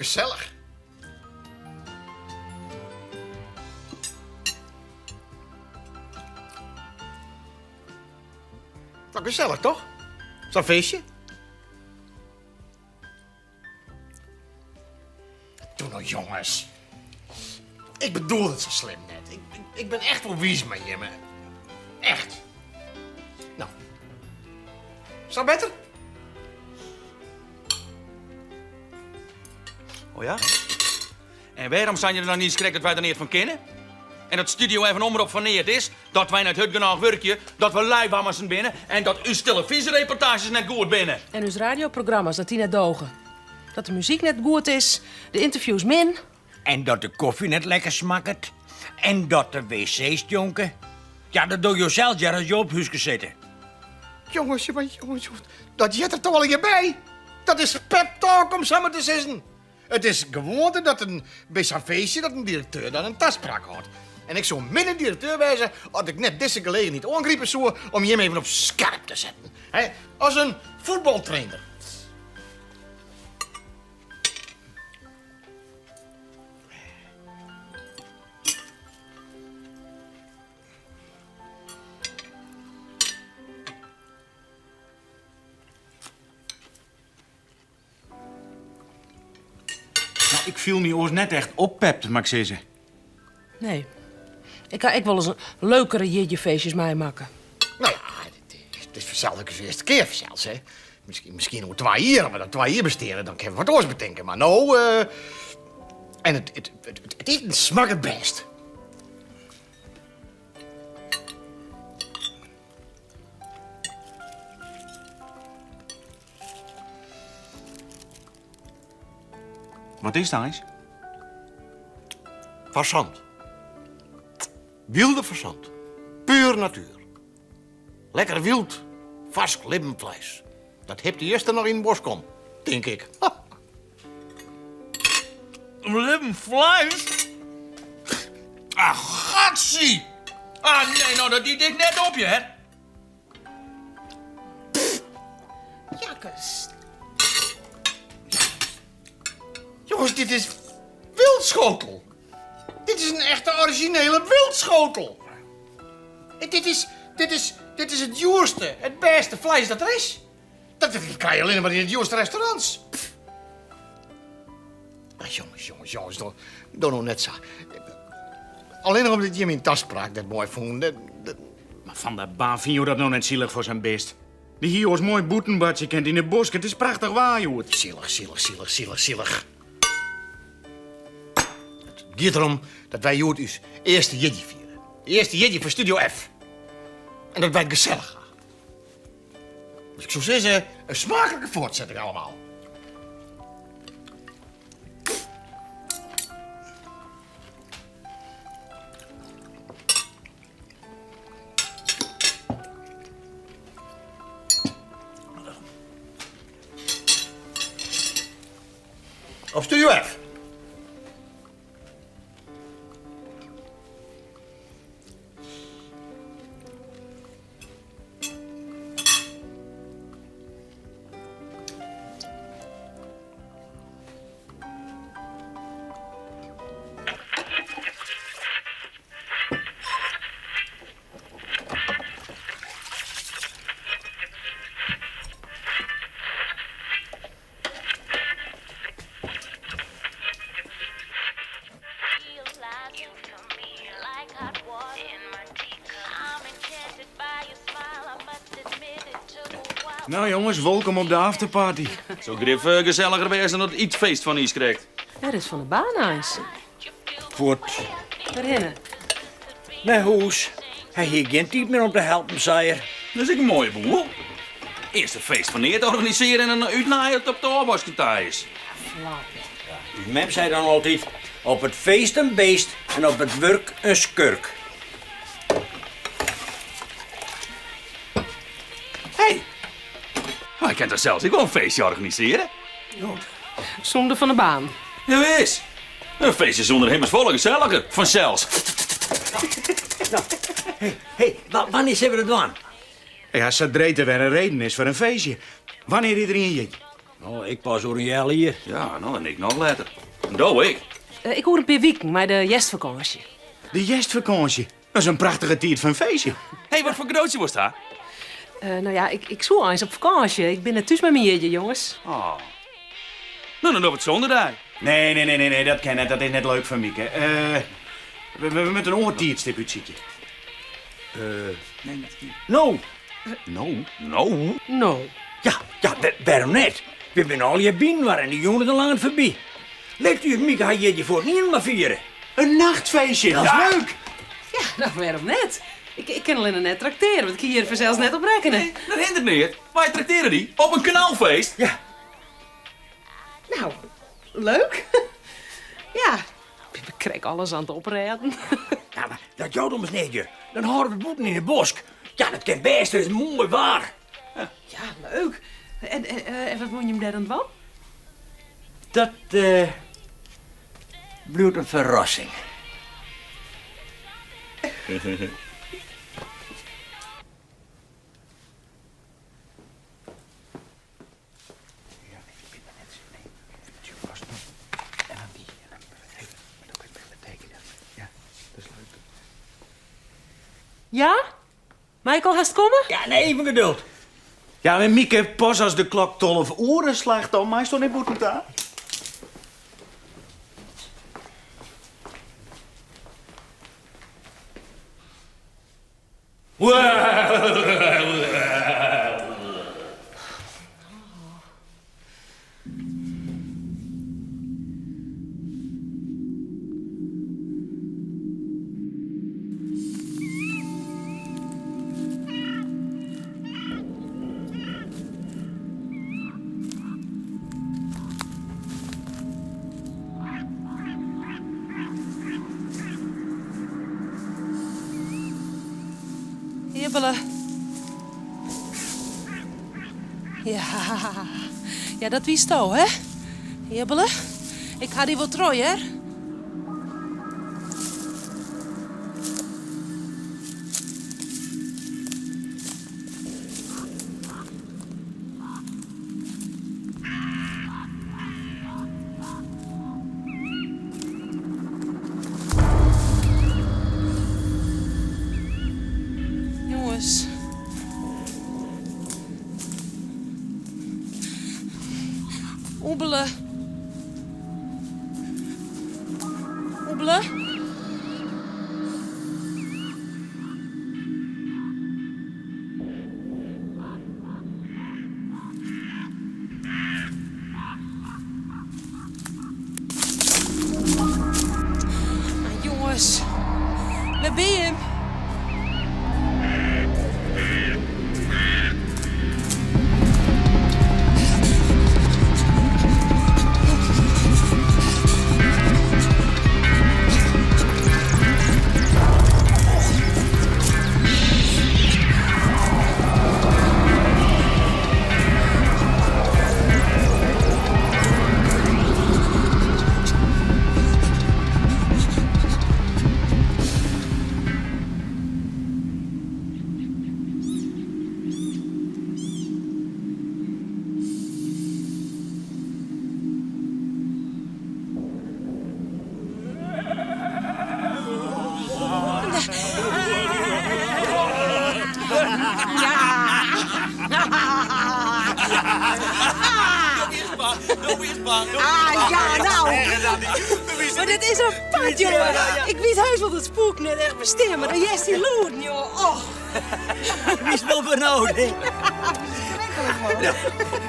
Gesellich. Nou, gesellich toch? Sa'n feestje. Doe no jonges. Ik bedoel it sa slim net. Ik, ik bin echt wol wiis mei jimme. Echt. No. Sa better? Oh ja? En wêrom seine je dan niiskrekt dat wy der neat fan kinne? En dat Studio F in omrop fan neat is, dat wy net hurd genôch wurkje, dat we luiwammersen binne en dat ús telefyzjereportaazjes net goed binne. En ús radioprogramma's, dat dy net doge. Dat de muzyk net goed is, de ynterviews min. En dat de kofje net lekker smakket. En dat de wc's stjonke. Ja, dat dogge jo sels hear as jo op húske sitte. Jonges, jonges, jonges, dat heart der toch allegear by? Dat is pep talk om samar te sizzen. It is gewoante dat in, by sa'n feestje dat in direkteur dan in taspraak hâldt. En ik soe in minne direkteur wêze as ik net dizze gelegenheid oangripe soe om jim even op skerp te setten. As in fuotbaltrainer. No, ik fiel my oars net echt oppept, moat ik sizze. Nee. Ik ha ek wolris in leukere jierdeifeestjes meimakke. No ja, it is fansels ek ús earste kear fansels, hè. Miskien, miskien oer twa jier, as we dan twa jier besteane, dan kinne we wat oars betinke. Mar no, eh, en it, it, it, it iten smakket bêst. Wat is dat eins? Fazant. Wylde fazant. Puer natuer. Lekker wyld, farsk libben fleis. Dat hipt de earste noch yn 'e bosk om, tink ik. Libben fleis? Ah, gatsie! Ah, nee, no, dat yt ik net op, hear. Jakkes. Jongens, dit is wildschotel. Dit is in echte orizjinele wildschotel. Dit is, dit is, dit is it djoerste, it bêste fleis dat der is. Dat krije je allinne mar yn de djoerste restaurants. Ah, jongens, jongens, jongens, doch, doch no net sa. Allinnich omdat jim myn taspraak net moai fûnen. Mar Van der Baan, fine jo dat no net silich foar sa'n bist? Dy hie oars moai bûten boartsje kind yn 'e bosk. It is prachtich waar hjoed. Silich, silich, silich, silich, silich. It giet derom dat wy hjoed ús earste jierdei fiere. De earste jierdei fan Studio F. En dat wy it gesellich ha. Dus ik soe sizze, in smaaklike foartsetting allemaal. Op Studio F. No jonges, wolkom op de afterparty. Sil grif eh, geselliger wêze dan dat ytfeest fan niiskrekt. Wêr is Van der Baan eins? Fuort. Wêrhinne? Nei hûs. Hy hie gjin tiid mear om te helpen, sei er. Dat is ek in moaie boel. Earst in feest fan neat organisearje en dan útnaaie op de ôfwask ta is. Flap. Us mem sei dan altyd, op it feest in beest en op it wurk in skurk. Hé, wy kinne toch sels ek wol in feestje organisearje? Sûnder Van der Baan. Jawis. In feestje sûnder him is folle geselliger, fansels. Hé, hé, wannear sille we dat dwaan? Ja, sadree't der wer in reden is foar in feestje. Wannear is der ien jierdei? No, ik pas oer in healjier. Ja, no, en ik noch letter. En do ek. Ik oer in pear wiken mei de hjerstfakânsje. De hjerstfakânsje? Dat is in prachtige tiid foar in feestje. Hé, wat foar kadootsje wolst ha? No ja, ik soe eins op fakânsje. Ik bin net thús mei myn jierdei, jonges. Oh. No, dan dogge we it sûnder dy. Nee, nee, nee, nee, nee, dat kin net. Dat is net leuk foar Mieke. We, we moatte in oar tiidstip útsykje. No. No? No? No. Ja, ja, wêrom net? Wy binne allegear byinoar en dy jûn is al lang net foarby. Lit ús Mieke har jierdei fuort ien mar fiere. In nachtfeestje, dat is leuk! Ja, no wêrom net? Ik kin allinne net traktearje, want ik hie hjir fansels net op rekkene. Nee, dat hinderet neat. Wy traktearje dy op in knalfeest. Ja. Nou, leuk. Ja, ik bin krekt alles oan it oprêden. Ja, mar dat jout ommers neat, ju. Dan hâlde we it bûten yn 'e bosk. Ja, dat kin bêst, it is moai waar. Ja, leuk. En, en wat woene jim dêr dan dwaan? Dat bliuwt in ferrassing. Ja? Michael, hast komme? Ja, nee, even geduld. Ja, mar Mieke, pas as de klok 12 oere slacht, dan meist nei bûten ta. Jibbele. Ja, ja, dat wiesto, hè? Jibbele. Ik ha dy wol troch, hear. Jonges. Oebele. Oebele. Jonges, wêr binne jim? Ah, ja, nou. Mar dit is apart, jonge. Ik wit heus wol dat spoken net echt bestean, mar dan hearst dy lûden, jonge. Och. Wist wol benaud, hè? Ferskriklik, man.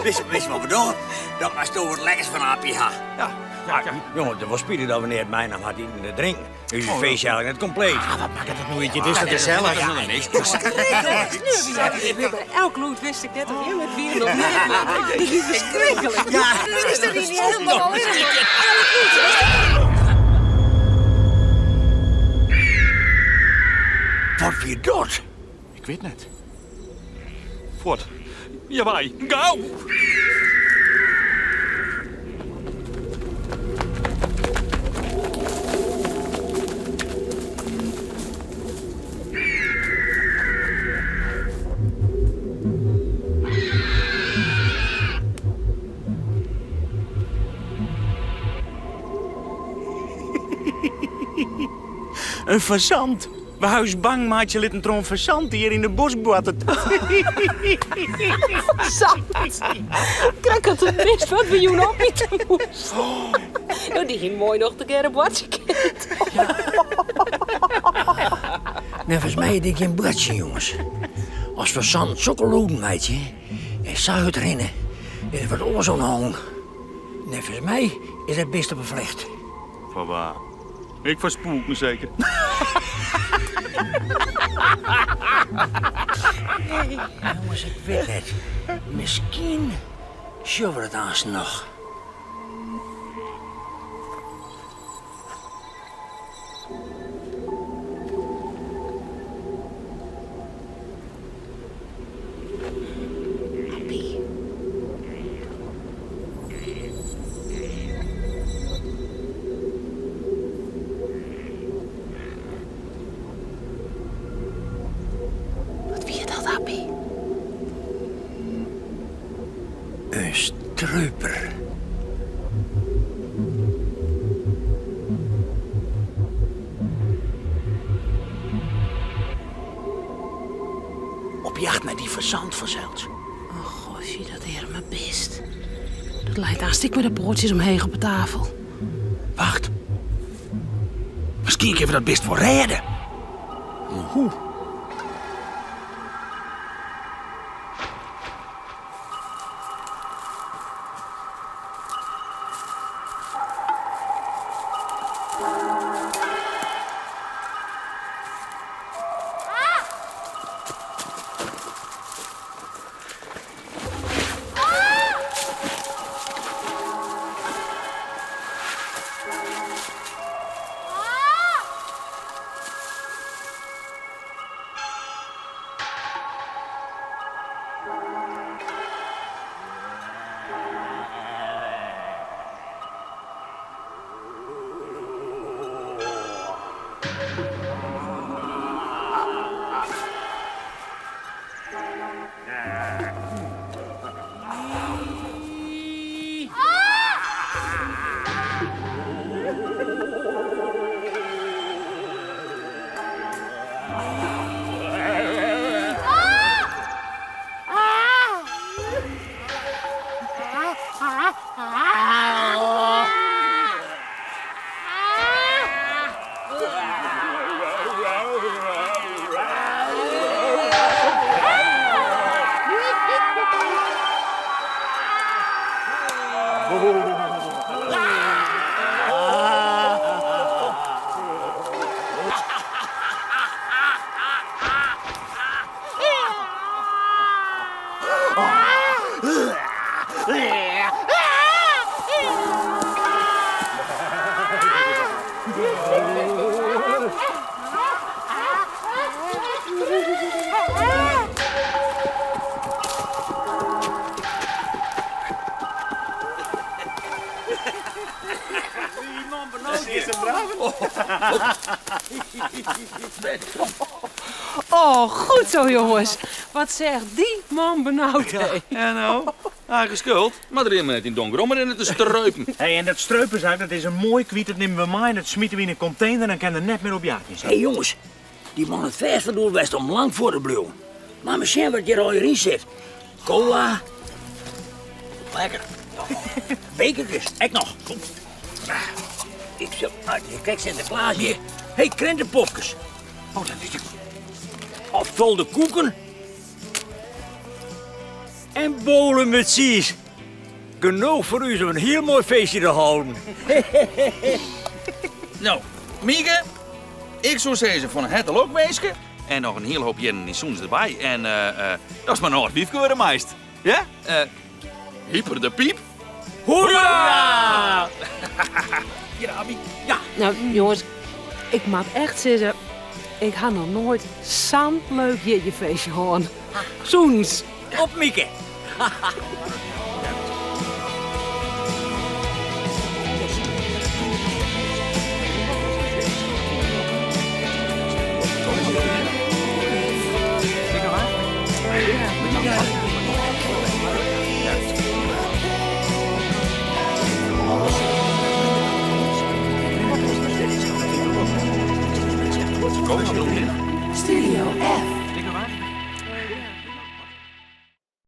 Wist wol bedocht dat moatsto wat lekkers fan Appie ha. Ja, ja, ja. Jonge, it wol spitich dat we neat meinaam ha iten en drinken. Is it feestje eigenlik net kompleet. Ah, wat makket it no út? It is toch gesellich? Ja, niks. Ferskriklik. By elk lûd wist ik net of jim it wienen of net. Dit is ferskriklik. Ja. Dit is toch niet helemaal allinnich mar elk lûd. Wat wie dat? Ik wit net. Fuort. Hjirwei. Gau! In fazant. We ha ús bang meitsje litten troch in fazant dy't hjir yn de bosk boartet. Fazant? Krekt dat it bist wat we jûn opite moasten. No, dy hie moai noch tegearre boartsje kind. Neffens my is dit gjin boartsjen, jonges. As fazanten sokke lûden meitsje en sa hurd rinne, is der wat oars oan de hân. Neffens my is dat bist op 'e flecht. Foar wa? Ek foar spûken seker. Jonges, ik wit net. Miskien sjogge we it aanst noch. Appie. Wat wie dat, Appie? In streuper. Op jacht nei dy fazant fansels. Oh gosje, dat earme bist. Dat leit aanst ek mei de poatsjes omheech op 'e tafel. Wacht. Miskien kinne we dat bist wol rêde. Mar hoe? Oh, goed zo jongens. Wat zegt die man benauwd, hé. Ja, no, eigen skuld. Mar der rinne net yn donker om rinne te streupen. Hey, en dat streupersark, dat is in moai kwyt, dat nimme we mei en dat smite we yn in kontener en dan kin er net mear op jacht. Hé jonges, dy man hat fêst fan doel west om lang fuort te bliuwen. Mar we sjen wat hjir allegear yn sit. Cola. Lekker. Bekerkes, ek noch. Ik sil, kijk Sinterklaas hjir. Hé, krintepofkes. Oh, dat is de opfolde koeken. En bolen met tsiis. Genoch foar ús om in hiel moai feestje te hâlden. No, Mieke, ik soe sizze fan herte lokwinske. En noch in hiel hoop jierren yn sûnens derby. En datst mar in âld wyfke wurde meist. Ja? Hyper de piep. Hoera! Hjir, Abby. Ja. Nou, jongens, ik moat echt sizze, ik ha noch noait sa'n leuk jierdeifeestje hân. Sûnens! Op Mieke! Cola dronken. Studio F.